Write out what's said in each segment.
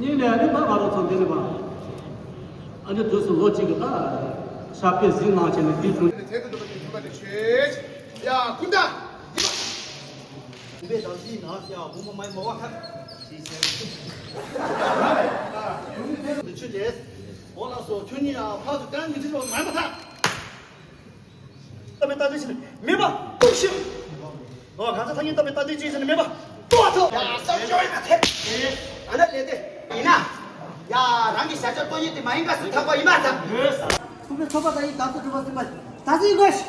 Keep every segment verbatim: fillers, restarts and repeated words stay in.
གཉིས་ནས་ནི་ད་ང་རང་ཚོ་འདི་ནི་བ། ཨ་ནི་དུས་སུ་ལོ་གཅིག་གི་ད་ཞབས་པད་གཟིགས་གནང་བྱས་ནས་འདི་བྱུང་། ཚད་དུ་འགྲོ་བ་དེ་ཚུགས་པ་དེ་ཆོས་ཡ་ཀུན་ད་ཡིན་པ། དེ་བས་དང་ཅིའི་ནང་ཡ་བུ་མོ་མའི་མོ་བ་ཁ་ཡུལ་མི་ཐད་དུ་ཆུ་ལས་འོ་ལགས་སོ། ཁྱོད་གཉིས་ཡ་ཕག་ཏུ་གཏན་མི་ཚུགས་པ་མ་ཡིན་པ་ཐག་ད་མེད་ད་དེ་ཕྱིར་མེད་པ་ཏོག་ཤིག་ཨོ་གང་ཚ་ཐག་ཉེ་ལྟ་བའི་ལྟ་དུས་ཅི་ཟེར་ནས་མེད་པ་ལྟོ་བ་ཐོབ། ཡ་བསམ་སྦྱོར་ཡིན་པ་ཐེབས། ཨ་ན་ལས་དེ་ཡིན་ན། ཡ་རང་གི་བྱ་སྤྱོད་ལྟོ་ཉེས་དེ་མ་ཡིན་པ་སུ་ཐག་པ་ཡིན་པ་ཙམ། ཐུབ་པའི་ཚོགས་པ་དང་ཡིན་དམ་དུ་གྲུབ་པ་ཟིན་པ་ད་ཟིན་དགོས།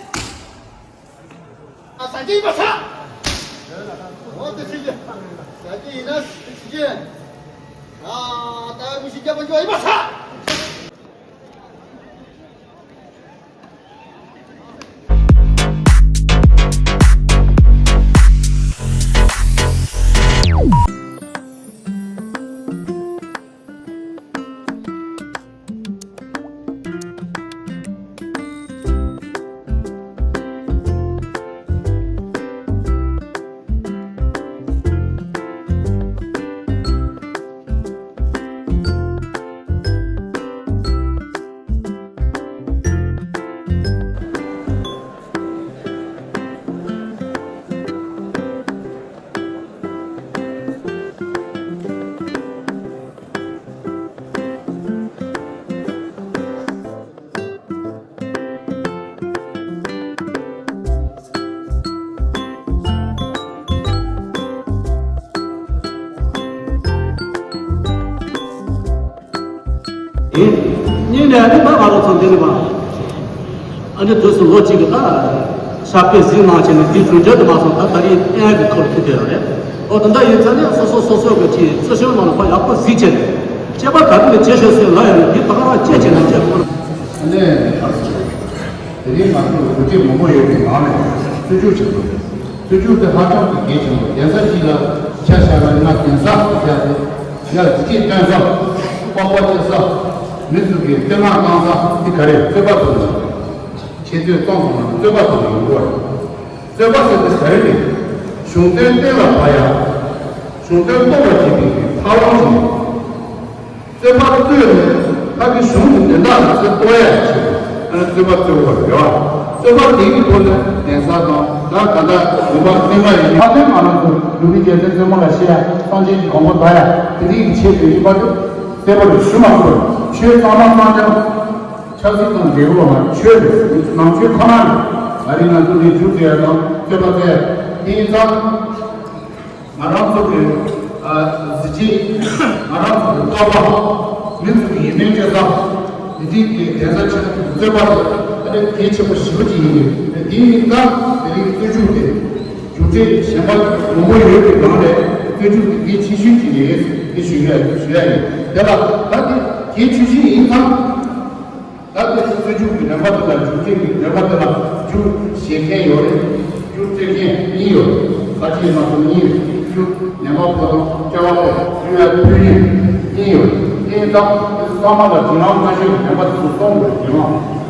ཨ་ས་སྐྱེས་ཡིན་པ་ཚ། འོ་དེ་ཤི་རྒྱུ། ས་སྐྱེས་ཡིན་ན་ཤི་རྒྱུ། ཨ་ད་མི་ཤི་རྒྱ་པ་འཇོག་ཡིན་པ་ཚ། ཡིན། གཉིས་ནས་ནི་ད་ང་རང་ཚོ་འདི་ནི་བ། ཨ་ནི་དུས་སུ་ལོ་གཅིག་གི་ད་ཞབས་པད་གཟིགས་གནང་བྱས་ནས་འདི་བྱུང་རྒྱུ་དུ་མ་སོང་ད་ད་རེས་གཏན་གྱི་ཁོར་ཐུག་དེ་ཡོད་རེད། ཨོ་ད་ལྟ་ཡིན་ཙང་ནི་སོ་སོ་སོ་སོ་གི་ཅི་རྩི་ཤིང་ནང་ལ་ཕ་ཡག་པོ་གཟིགས་བྱས་ནས་སྐྱེས་པ་ག་དུས་ནས་སྐྱེ་ཤོག་ཟེར་ལབ་ཡོད་ནས་འདི་ད་ག་རང་སྐྱེ་བྱས་ན་སྐྱེ་ཁོ་ན། ཨ་ནི་དེ་རིང་ང་ཚོ་གོ་སྒྲིག་མང་པོ་ཡོད་པའི་ནང་ནས་རྩོད་རྒྱུགས་བྱེད་དགོས། རྩོད་རྒྱུགས་དེ་ཧ་ཅང་གི་གལ་ཆེན་པོ། གདན་ས་གཅིག་ལ་ཆ་བཞག་ན་ང་གདན་ས་ཟེར་ཏེ་ཡ་གཟི་བརྗིད་སྟོན་ས། སྤོབས་པ་སྐྱེ་ས། མི་ཚོ་གི་བསྟོད་བསྔགས་བཏང་ས་དེ་ག་རེ་རྩོད་པ་ཐོག་ནས། ཁྱེད་ཚོས་བཙོང་སོང་ན་རྩོད་པ་ཐོག་ནས་ཡོང་གི་རེད། རྩོད་པ་ཟེར་དེ་ག་རེ་རེད། གཞུང་དོན་གཏན་ལ་ཕབ་ཡ། གཞུང་དོན་རྟོགས་པར་བྱེད་པའི་ཕ་བོང་ཅིག་རྩོད་པ་རྩོད་ནས་ཕ་གི་གཞུང་གི་དོན་དག་ལ་ཚེ་གཏོར་ཡ་ཞིག་ཨ་ནི་རྩོད་པ་རྩོད་དགོས་པ་རེད་བ། རྩོད་པ་དེ་གི་ཐོག་ནས་གདན་ས་དང་ད་ག་ད་ཡོད་པ་སྨན་ཁང་ཡིན་ཕ་དོན་ང་རང་ཚོ་ནུབ་རི་རྒྱལ་མཚན་བཙུན་མ་ལ་བཤད་ཡ་སངས་རྒྱས་ཀྱི་གོ་འཕང་ཐོབ་ཡ་དེ་འདྲའི་གི་ཆེད་དུ་ཡིན་པ་དེ་གསལ་པོ་རེད་ཞུ་མ་དགོས། ཆོས་གཙང་མ་གཙང་རྐྱང་ཆབ་སྲིད་དང་འབྲེལ་བ་མ་ཆོས་རེད། ནང་ཆོས་ཁོ་ན་རེད། ད་རིང་ང་ཚོ་ལས་རྒྱུ་རྩེ་ཡ་དང་རྩོད་པ་རྩེ་ཡ་དེ་ཡིན་ཙང་། ང་རང་ཚོ་གི་ཨ་གཟི་བརྗིད། ང་རང་ཚོ་གི་བསྟོད་པ། མི་ཚོ་གི་ཡིད་སྨོན་སྐྱེ་ས། འདི་འདྲའི་གི་གདན་ས་ཆེན་པོ་རྩོད་པ་དེ་ཨ་ནི་གལ་ཆེན་པོ་ཞེ་པོ་ཅིག་ཡིན་གྱི། དེ་ཡིན་ཙང་དེ་རིང་རྩོད་རྒྱུགས་དེ་རྒྱུགས་འབྲས་གཞན་པ་མང་པོ་ཡོད་པའི་ནང་ནས་རྩོད་རྒྱུགས་དེ་གལ་ཆེ་ཤོས་ཅིག་རེད། དེ་ཞུ་ཡ་ཞུ་ཡ་ཡིན། དེ་ལ་ད་དེ་གལ་ཆེ་ཤོས་ཡིན་ཙང་། ད་ལྟའི་རྩོད་རྒྱུགས་ཀྱི་རྣམ་པ་དེ་ལ་རྒྱུགས་འབྲས་ཀྱི་རྣམ་པ་དེ་ལ་རྒྱུགས་བཞེས་མཁན་ཡོད་རེད། རྒྱུགས་སྤྲད་མཁན་གཉིས་ཡོད་རེད། ཁ་ཆེའི་ནང་དུ་གཉིས་རེད། རྒྱུགས་ཉམས་པ་པོ་དང་སྐྱ་བ་པོ་ཕུལ་ཡ་ཕུལ་ཡུལ་གཉིས་ཡོད་རེད། དེ་ཡིན་ཙང་དེ་ཚོ་ཚང་མ་ལ་རྒྱུན་རིང་སྔ་ཤོས་ཀྱི་རྣམ་པ་དེ་ཚོ་སོང་དགོས་རེད། རྒྱུན་རིང་།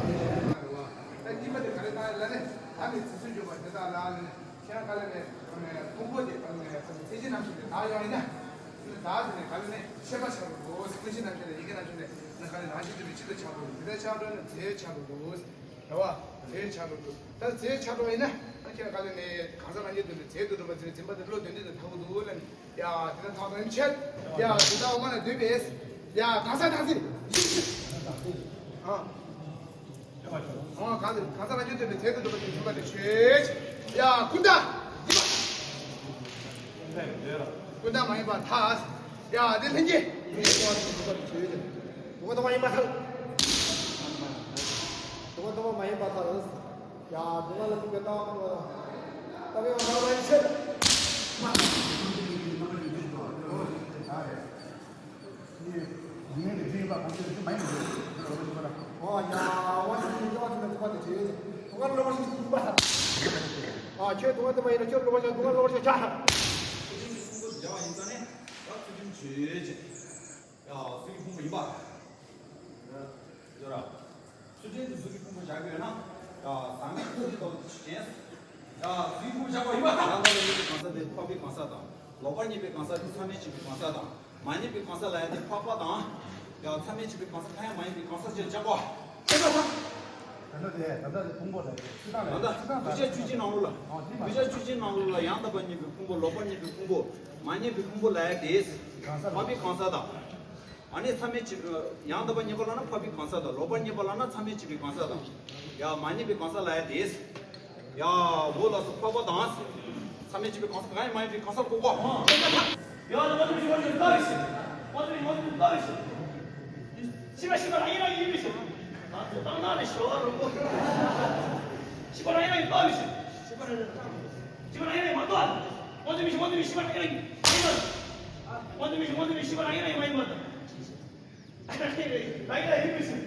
ད་གཉིས་པ་དེ་ག་རེ་བཏང་ཡོད་ལ་ནི་ད་ནི་རྩི་སྲོལ་འཇོག་པ་དེ་དག་ལ་ནི་ཁྱེད་རང་ག་ལ་ནས་ཕུང་པོ་དེ་ག་ལ་ནས་ཚེ་ཆེན་རྣམ་ཤེས་དེ་དག་ཡོང་ཡིན་ན་ནི་ད་དེ་ནས་ག་ལ་ནས་ཤེས་པ་ཆགས་འགྲོ་གོ་ཚེ་ཆེན་རྣམ་ཤེས་ལ་ཡི་གེ་རྣམ་ཤེས་ལ་ནི་ག་ལ་ནང་བཞིན་དུ་ནི་གཅིག་ཏུ་ཆགས་འགྲོ་དེ་ལྟར་ཆགས་འགྲོ་ནི་རྫས་ཆགས་འགྲོ་གོ་རེད་བ། རྫས་ཆགས་འགྲོ་ད་རྫས་ཆགས་འགྲོ་ཡིན་ན་ཨ་ཁྱེད་རང་ག་ལ་ནས་གང་ཟག་རང་རྒྱལ་དོན་དུ་རྫས་དུ་གྲུབ་པ་ཚེ་འཛིན་པ་དེ་བློ་དོན་དུ་ཐག་པོ་འདུག་ལ་ནི། ཡ། དེ་ལ་ཐག་དང་ཆད། ཡ། དེ་ལྟ་བ་མ་ན་འདོད་པས། ཡ། གང་ཟག་དང་ཟེར། ཨ། ཨ། གང་ཟག་གང་ཟག་ལ་རྒྱུ་འདོད་པའི་ཚད་དུ་འགྲོ་བ་དེ་ཚུལ་པ་དེ་ཆོས་ཅན། ཡ། ཀུན་ད། ཡིན་པ། ཀུན་ད་མ་ཡིན་པ་ཐལ། ཡ། དེ་ལྷན་རྒྱས། དུ་བ་དུ་བ་མ་ཡིན་པ་ཐལ། དུ་བ་དུ་བ་མ་ཡིན་པ་ཐལ། ཡ། དུ་བ་ལ་ཐུག་པའི་ལྟ་བ་ཐུག་པ་དང་། ལྟ་བའི་བ་ཐག་ལ་ཡིན་ཕྱིར། ཨོ་ཡ། ཝ་ཤིང་ཐུག་པ་དེ་ཐུག་པ་དེ་བྲིས། དུ་བ་ལ་ཝ་ཤིང་ཐུག་པ་དེ་བྲིས། དུ་བ་ལ་ཝ་ཤིང་ཐུག་པ་ཐལ། ཨ། ཁྱོད་དུ་བ་དུ་མ་ཡིན་ན་ཁྱོད་ལ་ཝ་ཤིང་། དུ་བ་ལ་ཝ་ཤིང་བྱ། ཚུལ་ཁྲིམས་ཀྱི་ཕུང་པོ་བྱ་བ་ཡིན་ཙང་ནས་ད་ཚུལ་ཁྲིམས་བྱེད་ཅིང་། ཡ། ཚུལ་གྱི་ཕུང་པོ་ཡིན་པ། ཡོད་ར། ཚུལ་ཁྲིམས་ཀྱི་གཟུགས་ཀྱི་ཕུང་པོ་བཞག་དགོས་ན། ཡ། ཟངས་ཀྱི་ཚུལ་གྱི་ལྟ་བུ་ཅན། ཡ། གཟུགས་ཀྱི་ཕུང་པོ་བཞག་པ་ཡིན་པ་དང་། ཡང་དག་པར་རྙེད་པའི་གང་ཟག་དེ་འཕགས་པའི་གང་ཟག་དང་། ལོག་པར་རྙེད་པའི་གང་ཟག་དེ་མཚམས་མེད་བྱེད་པའི་གང་ཟག་དང་། མ་རྙེད་པའི་གང་ཟག་ལ་ཡང་དེ་འཕགས་པ་དང་། ཡང་མཚམས་མེད་བྱེད་པའི་གང་ཟག་གང་ཡང་མ་ཡིན་པའི་གང་ཟག་ཅེས་བྱ་བ། ད་ལྟ་དེ་ད་ལྟ་དེ་ཕུང་པོ་ལ་ཚིག་དང་ལ་ད་ལྟ་ཚིག་དང་གདུལ་བྱ་བཅུ་གཅིག་ནང་ལོགས་ལ། ཨོ་དེ་མ་གདུལ་བྱ་བཅུ་གཅིག་ནང་ལོགས་ལ་ཡང་དག་པར་རྙེད་པའི་ཕུང་པོ། ལོག་པར་རྙེད་པའི་ཕུང་པོ། མ་རྙེད་པའི་ཕུང་པོ་ལ་ཡང་དེ་གང་ཟག་འཕགས་པའི་གང་ཟག་དང་། ཨ་ནི་མཚམས་མེད་བྱེད། ཡང་དག་པར་རྙེད་པ་ལབ་ན་འཕགས་པའི་གང་ཟག་དང་། ལོག་པར་རྙེད་པ་ལབ་ན་མཚམས་མེད་བྱེད་པའི་གང་ཟག་དང་། ཡང་མ་རྙེད་པའི་གང་ཟག་ལ་ཡང་དེ། ཡ། འོ་ལགས་སོ། འཕགས་པ་དང་། མཚམས་མེད་བྱེད་པའི་གང་ཟག་གང་ཡང་མ་ཡིན་པའི་གང་ཟག་ལ་གོ་དགོས། ཡ། ལ་མ་ཐུབ་ཤི་བ་ཞིག་ལྟ་བའི་ཕྱིར། མ་ཐུབ་ཤི་བ་ཐུབ་ལྟ་བའི་ཕྱིར། ཤི་བ་ཤི་བ་རང་ཡིན་རང་ཡིན་པའི་ཕྱིར། ང་ཚོ་བཏང་སྣང་ནས་ཤི་བ་རུང་པོ། ཤི་བ་རང་ཡིན་རང་ཡིན་ལྟ་བའི་ཕྱིར། ཤི་བ་རང་ཡིན་རང་ཡིན་མ་གཏོགས། མ་ཐུབ་ཤི་བ་ཐུབ་ཤི་བ་རང་ཡིན་རང་ཡིན་མ་ཡིན་པ། མ་ཐུབ་ཤི་བ་ཐུབ་ཤི་བ་རང་ཡིན་རང་ཡིན་མ་ཡིན་པ། རང་ཡིན་རང་ཡིན་མ་གཏོགས། རང་ཡིན་རང་ཡིན་ལྟ་བའི་ཕྱིར།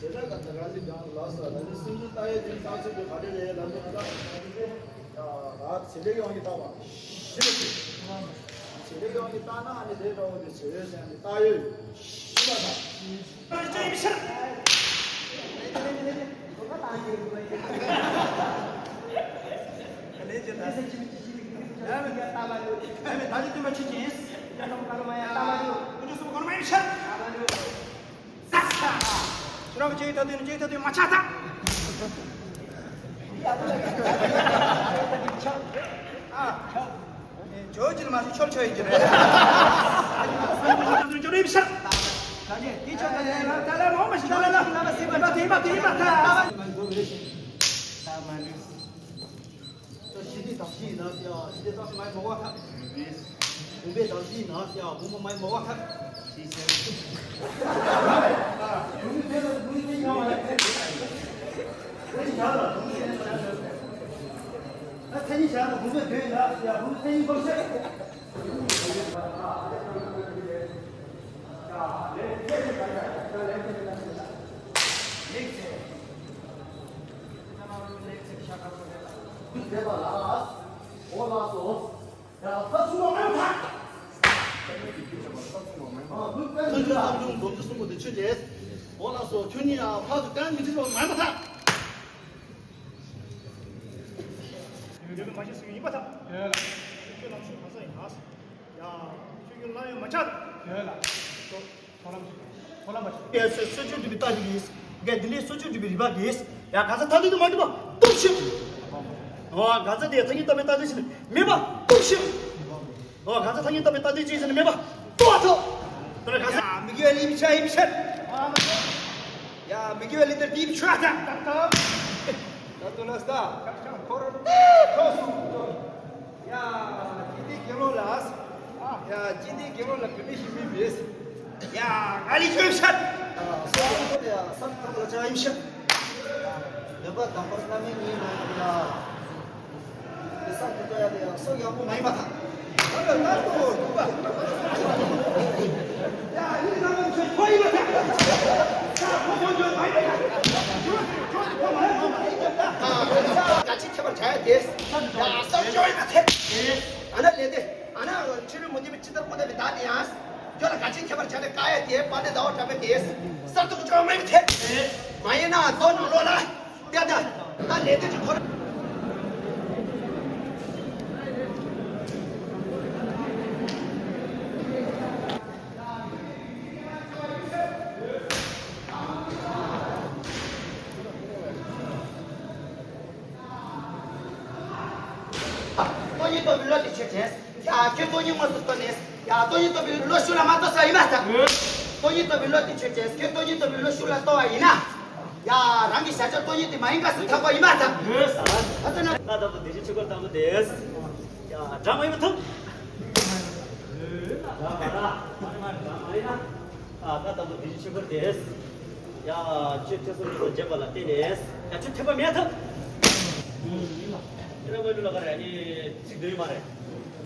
བྱེ་བྲག་གི་ད་ག་ཟིག་ཀྱང་ལགས་སོ། ད་ནི་སེམས་ཅན་ལྟ་ཡས་དེ་རྩ་ཚིག་པའི་ག་འདྲ་རེད་ལབ་ན། ད་བྱེ་བྲག་ཡོངས་ཀྱིས་བརྟགས་པ་ཞི་བ་སྟེ། བྱེ་བྲག་ཡོངས་ཀྱིས་བརྟགས་ན་ཨ་ནི་དེ་འདྲ་བོ་དེ་བྱེ་བའི་སེམས་ཀྱི་བརྟགས་ཡོད་ཞི་བ་དང་། ད་ཅི་སྟོན་པ་ཆོས་ཅན། ཁྱོད་རང་གི་ཆོས་ཀྱི་ཐ་དད་ནི་ཆོས་ཀྱི་ཐ་དད་མ་ཆགས་ཐལ། ཨ། ཆོས་ཀྱི་མ་ཤེས་ཆོས་ཆོས་ཡིན་གྱི་རེད། ཆོས་རེད་ཤག་ད་ཅི་དེ་ཆོས་ད་ལས་ལ་ད་ལས་མ་མ་ཤེས་ད་ལས་ལ་ད་ལས་མ་ཤེས་ད་ལས་ལ། ད་མ་འགྲིག་ད་མ་འགྲིག་ད་ཞི་བདེ་དང་ཞི་ཡིན་ན་ཡ། ཞི་བདེ་དང་ཞི་མ་ཡིན་མ་བ་ཁ། བུམ་པའི་དང་ཞི་ཡིན་ན་ཡ། བུམ་པ་མ་ཡིན་མ་བ་ཁ། ཞི་བྱེད། མཚན་ཉིད་བཞག་ན་བུམ་པའི་དོན་ཡིན་ན་ཡ། བུམ་པའི་མཚན་ཉིད་སྒོམ་བཤད། ལེགས་བྱས། ལེགས་བྱས་ཤ་ཁ་ཁོ་རེད། འོ་ལགས་སོ། ཡ། ས་ཚུགས་པ་མ་ཡོང་ཐལ། ཐུན་ཚོད་ཙམ་བྱུང་སྒོམ་ཚུལ་གསུམ་པོ་དེ་ཆོས་ཅན། འོ་ལགས་སོ། ཁྱོད་གཉིས་ཡང་ཕར་ཚུར་གཏན་མི་འཁྲིལ་བ་མ་ཡིན་པར་ཐལ། ཡོད་པའི་མ་ཤེས་སུ་ཡིན་པར་ཐལ། ཡོད་ལགས། ཁྱོད་ལམ་ཤུགས་གང་ས་ཡིན་ལགས། ཡ། ཁྱོད་ཀྱི་ལམ་ཡང་མ་ཆགས། ཡོད་ལགས། ཡ། སོ་སོ་སོ་སོ་སོ་སྒྲུབ་པའི་རྟགས་ཅིག་ཡིན། འགལ་འདི་ལས་སོ་སོ་སྒྲུབ་པའི་རིགས་པ་གིས། ཡ། གང་ཟག་ཐ་དད་དུ་མ་གྲུབ་པ་རྟོགས་ཤིག་འོ། གང་ཟག་དེ་ཐ་སྙད་བཏགས་པའི་རྟགས་དེ་བཞིན་མེད་པ་རྟོགས་ཤིག་འོ། གང་ཟག་ཐ་སྙད་བཏགས་པའི་རྟགས་དེ་ཅི་ཡིན་ཟེར་ན་མེད་པ་རྟོགས་པ་ཐོབ། དེ་ལ་གང་ཟག་མི་དགེ་བའི་ལས་མི་བྱ་ཡིན་ཕྱིར། ཡ། མི་དགེ་བའི་ལས་དེར་དེའི་ཆོས་ཨ་ཐ། ད་དུ་ལ་ས་ཁོ་ར་ཏེ་ཐོག་སུ། ཡ། ཅི་སྟེ་དགེ་སློང་ལ། ཡ། ཅི་སྟེ་དགེ་སློང་ལ་བུད་མེད་ཞིག་མིན་པས། ཡ། ང་ལས་ཆོས་ཤད། སོ་སོ་དེ་ཡ་སམ་ཐོག་ལ་ཆ་ཡིན་ཤད། ཡོད་པ་དང་པོར་བླ་མའི་ངོས་ནས་ཡ། དེ་སམ་དེ་ལྟ་ཡ་དེ་ཡ་སོ་ཡག་པོ་མ་ཡིན་པ་དང་། ད་ལྟ་ལྟ་རྟོག་འདུག་པ། ཡ། ཡིན་ན་ང་ཚོས་ཁོ་ཡིན་པ་དང་། ད་ཁོ་ཁོ་ཚོས་མ་ཡིན་པ་དང་། ཁོ་ཁོ་ཁོ་མ་ཡིན་པ་དང་། ག་ཅི་ཁྱད་པར་བྱ་ཡ་དེ། ཡ། སོ་ཅོ་ཡིན་པ་དེ། ཨ་ན་ལས་དེ། ཨ་ན་ཕྱི་རོལ་མུ་སྟེགས་པའི་ཅི་ལྟར་ཀུན་ལྡན་པའི་བདག་ནི་ཡང་། ཁྱོད་ལ་ག་ཅི་ཁྱད་པར་བྱ་ནས་བཀག་ཡ་དེ། དཔལ་ལྡན་ཟླ་བ་གྲགས་པས་དེ། གསར་གཏོད་ཀྱི་ཅོག་མེད་པ་དེ། མ་ཡིན་ན་ཚོགས་ནང་ལོགས་ལ། ལྟ་ད། ད་ལས་དེ་ཅི་ཁོ་ར། སྟོང་ཉིད་རྟོགས་པའི་བློ་དེ་ཆོས་ཅན། ཡ་ཁྱོད་སྟོང་ཉིད་དངོས་སུ་རྟོགས་ནས། ཡ་སྟོང་ཉིད་རྟོགས་པའི་བློ་ཤུགས་ལ་མ་རྟོགས་ས་ཡིན་མ་ཐག་སྟོང་ཉིད་རྟོགས་པའི་བློ་དེ་ཆོས་ཅན། ཁྱོད་སྟོང་ཉིད་རྟོགས་པའི་བློ་ཤུགས་ལ་རྟོགས་པ་ཡིན་ན། ཡ་རང་གི་བྱ་སྤྱོད་སྟོང་ཉིད་དེ་མ་ཡིན་པ་སུ་ཐག་པ་ཡིན་མ་ཐག་ཨ་ཙི་ན། ད་ལྟ་བུ་དེ་བཞིན་ཆོས་སྐོར་དང་པོ་དེས། ཡ་འདྲ་མ་ཡིན་པ་ཐུབ། ད་ལྟ་བུ་དེ་བཞིན་ཆོས་སྐོར་དེས། ཡ་ཆོས་ཐོས་བསམ་སྒྲུབ་པ་བརྒྱབ་པ་ལ་བརྟེན་ནས། ཡ་ཆོས་ཐེག་པ་མེད་ཐུབ། དེ་ར་མ་ལུ་ལ་ག་ར་ནི་ཚིག་འདོད་མ་རེད།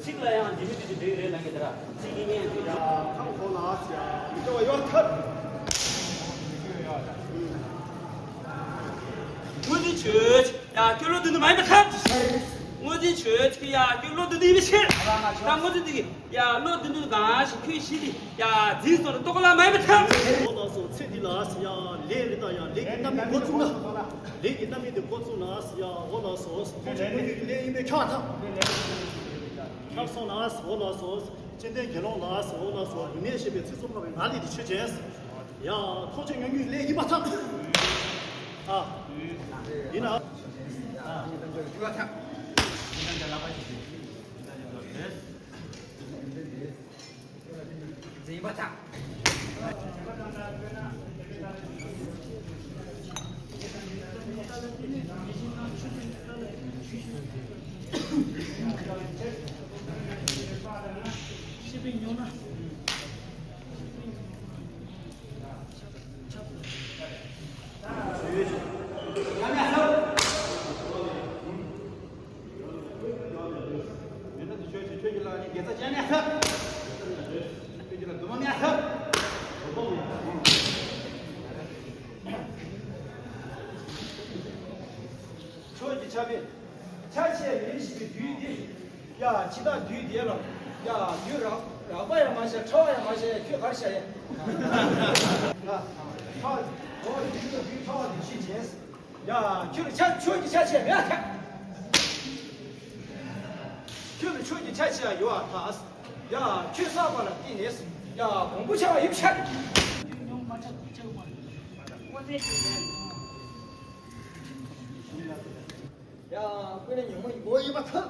ཚིག་ལ་ཡང་འདི་མི་འདི་འདི་འདོད་རེད་ལ་ངེས་དེ་ར་ཚིག་གི་ངེས་འདི་ར། ཁམས་ཁོ་ན་ཡ་མི་འདྲ་བ་ཡོད་ཐབས། དངོས་འཛིན་ཆོས་ཅན། ཡ་ཁྱོད་བློ་དོན་དུ་མ་ཡིན་པ་ཐབས། དངོས་འཛིན་ཆོས་ཅན། ཡ་ཁྱོད་བློ་དོན་དུ་ཡིན་པ་ཕྱིར། ད་དངོས་འཛིན་དེ་གི་ཡ་བློ་དོན་དུ་གང་ཞིག་ཁོས་ཤི་དེ་ཡ་འཛིན་སོང་རྟོགས་ལ་མ་ཡིན་པ་ཐབས། འོ་ལགས་སོ། ཚེ་འདི་ལ་ཡ་ལས་རེ་ད་ཡ་ལས་ཀྱི་རྣམ་སྨིན་འགོ་བཙུགས་ན། ལས་ཀྱི་རྣམ་སྨིན་དེ་འགོ་བཙུགས་ན་ཡ་འོ་ལགས་སོ། ཁོང་ཚོ་དངོས་ཡོད་ཀྱི་ལས་ཡིན་པས་ཁྱབ་ཐབས། ཁྱབ་སོང་ན་འོ་ལགས་སོ། སྤྱན་ལྡན་དགེ་སློང་ལགས་སོ། འོ་ལགས་སོ། ལུས་མེད་ཤེས་པའི་ཚེ་སྲོག་འཕགས་པའི་ང་ལས་དེ་ཆོས་ཅན། ཡ་ཐོག་ཆེན་མྱོང་རྒྱུའི་ལས་ཡིན་པ་ཐག་ཨ། ཡིན་ན། ཡིན་པ་ཐག་ཆོས་ཀྱི་ཆ་བས། ཆ་ཆེ་ཡིན་ཞེས་པའི་དུས་འདི། ཡ་ཇི་ལྟར་དུས་འདི་ལ། ཡ་དུས་རགས་རགས་པ་ཡང་མ་བྱས། ཕྲ་བ་ཡང་མ་བྱས། ཁྱོད་གར་བྱ་ཡ། ཨོ་དུས་དུས་ཕྲ་བ་དུས་ཕྱིན་ཆེན། ཡ་ཁྱོད་ལ་ཆ་ཆོས་ཀྱི་ཆ་ཆེ་མེད་ཐལ། ཁྱོད་ལ་ཆོས་ཀྱི་ཆ་ཆེ་ཡོད་ཐལ། ཡ་ཁྱོད་བསགས་པ་ལ་བརྟེན་ནས། ཡ་གོང་བུ་ཆགས་པ་ཡིན་ཕྱིར། ཡ་ཀུན་ནས་ཉོན་མོངས་ཡིན་པ་ཐལ།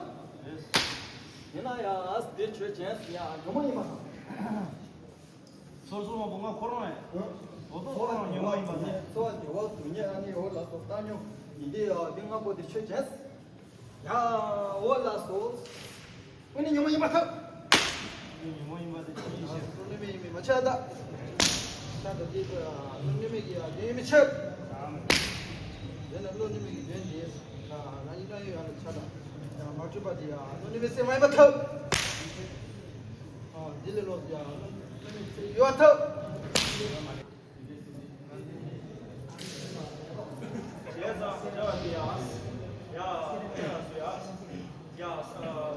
ཡིན་ན་ཡང་དེ་ཆོས་ཅན། ཡ་ཉོན་མོངས་ཡིན་པ་དང་། སོ་སོ་མ་བུ་ང་ཁོ་རང་ཡིན། འོ་ཐོག་ཁོ་རང་ཉོན་མོངས་ཡིན་པ་དང་། སོ་སོ་སྡུག་བསྔལ་ཨ་ནི་འོ་ལགས་སོ། བཏང་སྙོམས་ཡིན་དེ། ཡ་དེ་ལྔ་པོ་དེ་ཆོས་ཅན། ཡ་འོ་ལགས་སོ། ཀུན་ནས་ཉོན་མོངས་ཡིན་པ་ཐལ། ཉོན་མོངས་ཡིན་པ་དེ་ཆོས་ཅན། བློ་ནུས་མེད་ཡིན་མིན་མ་ཆགས་ད། ད་ལྟ་དེ་བློ་ནུས་མེད་ཀྱི་ཡ་དོན་ཡིན་མིན་ཆགས། དེ་ནི་བློ་ནུས་མེད་ཀྱི་དོན་དེ། རང་ཉིད་རང་ཡུལ་ཡ་ལ་ཆགས་ད། ཡང་མ་གྲུབ་པ་དེ་ཡ་བློ་ནུས་མེད་སེམས་མ་ཡིན་པ་ཐལ། འདི་ལས་ལོག་ཡ་བློ་ནུས་མེད་ཡོད་ཐལ། བྱས་ཙང་བྱ་བ་དེ་ཡ། ཡ་ཡ་སུ་ཡ། ཡ་ས་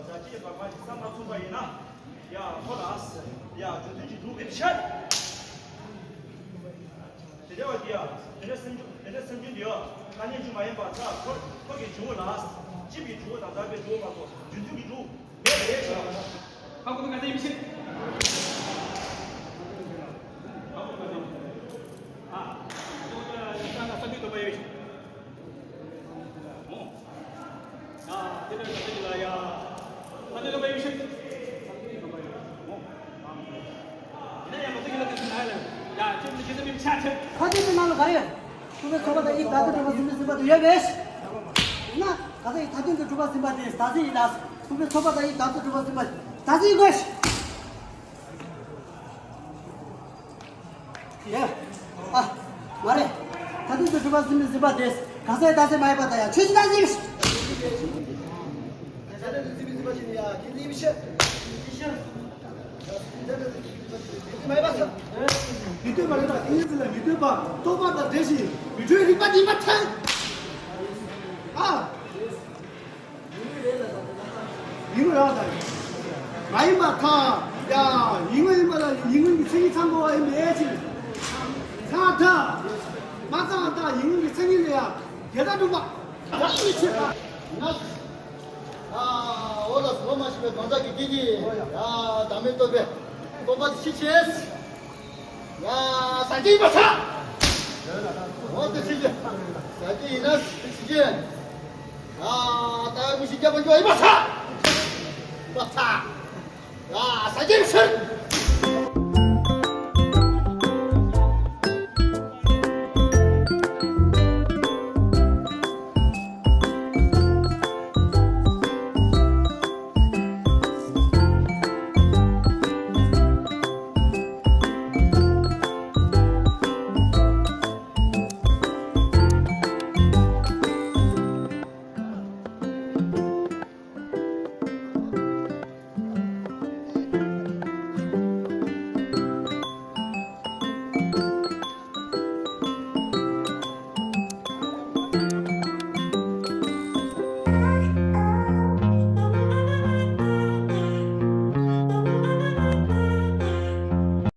ས་ཅི་བ་མ་ཅི་ས་མ་ཚུགས་པ་ཡིན་ན། ཡ་ཁོ་ལ་ཡ་རྒྱུ་མཐུན་གྱི་འགྲུབ་པའི་ཕྱིར། དེ་འདྲ་བ་དེ་ཡ། དེ་འདྲ་སེམས་བྱུང་དེ་འདྲ་སེམས་བྱུང་དེ་ཡ། ཐ་སྙད་བྱུང་མ་ཡིན་པ་ཐ་ཁོ་ཁོ་གི་འཇུག་ལ། སྐྱེས་པའི་འཇུག་དང་རྟག་པའི་འཇུག་མ་གཏོགས་རྒྱུ་མཐུན་གྱི་འགྲུབ་མེད་པ་རེད་ཞེས་པ། ཧ་གོ་གི་ང་ཚོ་ཡིན་ཕྱིན། ཧ་གོ་གི་ང་ཚོ་ཡིན་ཕྱིན། ཨ། ད་ལྟ་ས་འདུས་སྟོན་པ་ཡོད་ཕྱིན། ཨོ། ཡ། དེ་ལྟར་ས་འདུས་ལ་ཡ། ས་འདུས་སྟོན་པ་ཡོད་ཕྱིན། ཨོ། དེ་ནས་ཡང་ང་ཚོ་ཡིན་ལ་དེ་ཚོ་ན་ཡ་ལ། ཡ། ཁྱོད་ཚོ་ཁྱེད་ཚོ་མི་ཆ་ཁྱོད། ཁ་ཆེ་ཚོ་ནང་ལ་ག་རེ་ཡོད། ཐུབ་པའི་ཚོགས་པ་དང་ཡི་དྭགས་དང་གྲུབ་པ་སེམས་དཔའ་སེམས་དཔའ་དེ་ཡོད་པས། ཡིན་ན་ག་ས་ཡི་དྭགས་དང་གྲུབ་པ་སེམས་དཔའ་དེ་ད་ཚེ་ཡི་དྭགས། ཐུབ་པའི་ཚོགས་པ་དང་ཡི་དྭགས་དང་གྲུབ་པ་སེམས་དཔའ་ད་ཚེ་ཡི་དགོས། ཡ། ཨ། མ་རེད། ད་ཚེ་གྲུབ་པ་སེམས་དཔའ་སེམས་དཔའ་དེ་ག་ས་ཡི་ད་ཚེ་མ་ཡི་པ་ད་ཡ་ཆོས་ཀྱི་ད་ཚེ་ཡི། མི་ལྟོས་པ་རེད་ད། དེ་ཉིད་ཚུལ་ལ་མི་ལྟོས་པ། རྟོག་པ་དང་བྲལ་ཞིང་མི་འཁྲུལ་རིག་པ་ཉིད་མ་ཐལ། ཨ། ཡིན་ངོ་རང་དང་། མ་ཡིན་པར་ཐལ། ཡ། ཡིན་ངོ་ཡིན་པ་ལ་ཡིན་ངོ་གི་མཚན་ཉིད་ཚང་དགོས་པ་ཡིན་པའི་ཕྱིར། ཚང་ཐལ། མ་ཚང་བ་ཐལ། ཡིན་ངོ་གི་མཚན་ཉིད་ལ་ཡང་དེ་ལྟར་གྲུབ་པ། ད་ཡིན་ཕྱིར་ཐལ། ན། ཨ། འོ་ལགས་སོ། མ་ཤེས་པའི་གང་ཟག་གི་སྐད་ཀྱིས། ཡ། བདག་མེད་རྟོགས་པའི་རྟོག་པ་དེ་ཕྱིར་བྱས། ཡ། ཟ་རྒྱུ་ཡིན་པར་ཐལ། འོ་དེ་ཕྱིར་བྱས། ཟ་རྒྱུ་ཡིན་ན་དེ་ཕྱིར་བྱས། ཡ། ལྟ་བའི་མུ་བཞི་རྒྱབ་པ་འཇོག་ཡིན་པར་ཐལ། ལགས་ཚ། ཡ་ས་སྐྱ་ཧྲིལ།